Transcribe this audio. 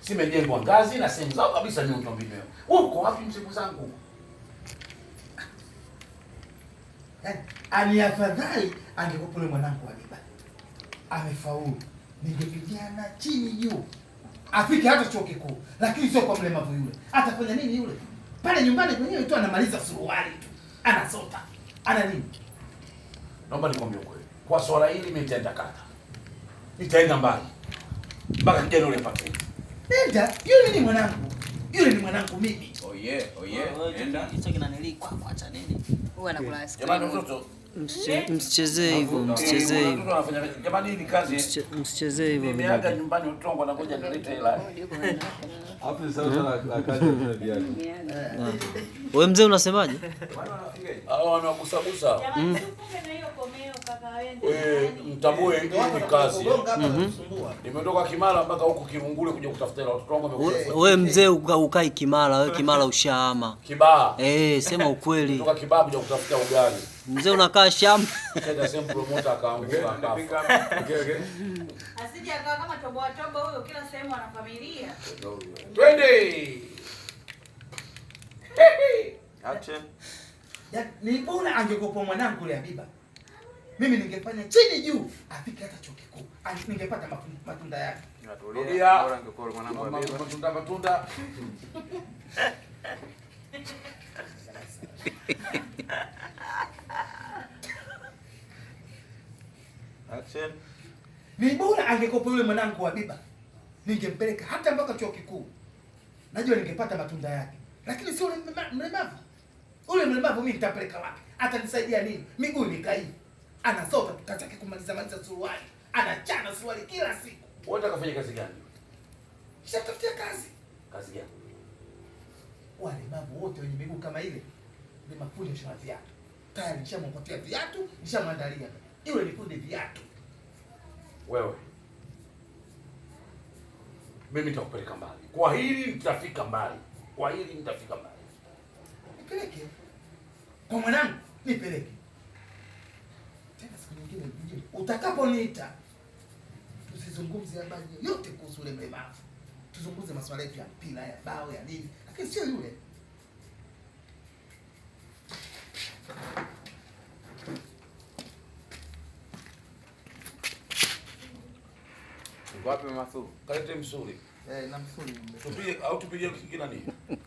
Zimejengwa ngazi na sehemu zao kabisa miundombinu. Wewe uko wapi mzee mwenzangu? Yaani, ani afadhali angekuwa yule mwanangu Habiba. Amefaulu. Ningepigana chini juu. Afike hata chuo kikuu, lakini sio kwa mlemavu yule. Atafanya nini yule? Pale nyumbani kwenyewe tu anamaliza suruali tu. Anasota. Ana nini? Naomba nikwambie ukweli. Kwa swala hili mimi nitaenda kata. Nitaenda mbali. Mpaka kijana yule apate. Nenda, yule ni mwanangu. Yule ni mwanangu mimi. Oh yeah, oh yeah. Nenda. Hicho kinanili kwa cha nini? Huwa anakula ice Jamani cream. mtoto. Msichezee hivyo, msichezee hivyo. Mtoto anafanya jamani, hii ni kazi. Msichezee hivyo Nimeaga vidude. nyumbani watoto wangu wanangoja nilete hela. Hapo ni sawa sana la kazi ya viatu. Wewe mzee unasemaje? Hao wanagusagusa. Jamani, usifunge na hiyo komeo kaka wende. Wewe mtambue hii ni kazi. Gonga hapa kusumbua. Nimetoka Kimara mpaka huku Kirungule kuja kutafuta hela watoto wangu wamekuja. Wewe mzee ukai Kimara, wewe Kimara ushaama. Kibaa. Sema ukweli. Kutoka Kibaa kuja kutafuta ugali. Mzee unakaa shamba. Kaja sehemu promoter akaanguka akafa. Okay. Asije akawa kama toboa tobo huyo, kila sehemu ana familia. Twende. Action. Yaani, ni bora angekuwa mwanangu yule Habiba. Mimi ningefanya chini juu afike hata chuo kikuu. Ningepata matunda yake. Natulia. Bora angekuwa mwanangu Habiba. Matunda matunda. Action. Ni bora angekuwa yule mwanangu Habiba. Ningempeleka hata mpaka chuo kikuu. Najua ningepata matunda yake. Lakini sio yule mlemavu. Ule mlemavu mimi nitampeleka wapi? Atanisaidia nini? Miguu ni kai. Anasota tu kazi yake kumaliza maliza suruali. Anachana suruali kila siku. Wewe unataka kufanya kazi gani? Shatafutia kazi. Kazi gani? Walemavu wote wenye miguu kama ile ni mafundi wa viatu. Tayari nishamwapatia viatu, nishamwandalia. Yule ni fundi viatu. Wewe. Mimi nitakupeleka mbali. Kwa hili nitafika mbali. Kwa hili nitafika mbali. Nipeleke. Kwa mwanangu, nipeleke. Tena siku nyingine nije. Utakaponiita tusizungumze habari yote kuhusu ule mlemavu. Tuzungumze masuala yetu ya mpira, ya bao, ya nini, lakini sio yule. Uko wapi Masu? Kalete msuli. Na msuli. Tupige au tupige kina nini?